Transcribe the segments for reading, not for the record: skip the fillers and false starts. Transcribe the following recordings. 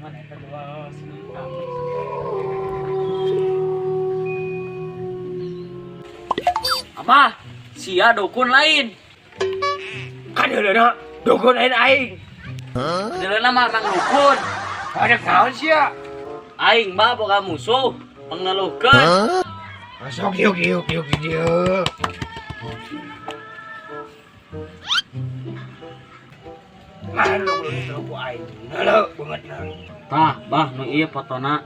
Mana eta dua Apa? Sia dukun lain. Kadeuleuna dukun lain aing. Kadeuleuna mah kang dukun. Ada naon sia? Aing mah boga musuh, pangngeluhkeun. Masuk yuk yuk yuk dieu. Mana lu belum ku aing. Ngeuleuh banget na. Tah, bah nu ieu fotona.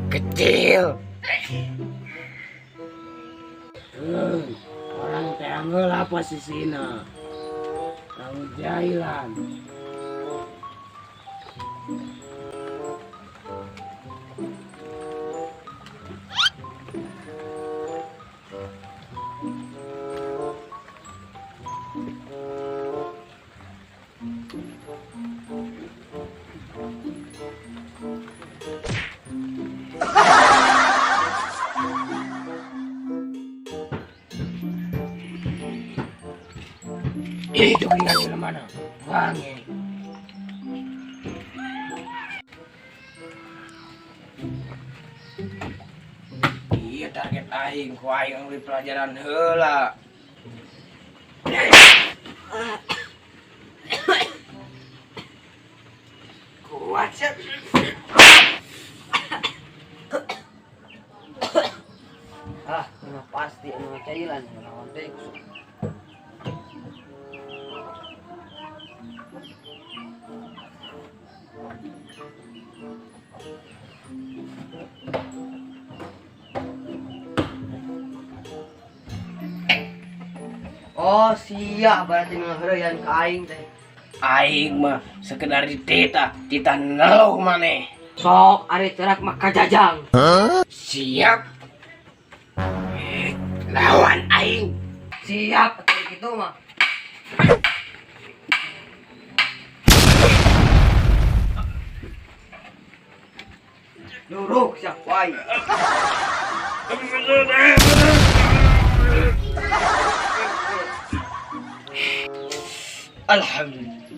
Kecil. Orang teh heula posisina. Kamu jahilan. Itu tinggal di mana? Wangi. Iya target aing, ku aing ambil pelajaran heula. Kuat sih. Ah, ini pasti anu cailan lawan teh. Oh siap berarti ngeheureuyan ka aing teh. Aing mah sekedar ditita, tita neluh maneh. Sok ari terak mah kajajang. Siap. Lawan aing. Siap atuh kitu mah. Luruk siap wae. Alhamdulillah.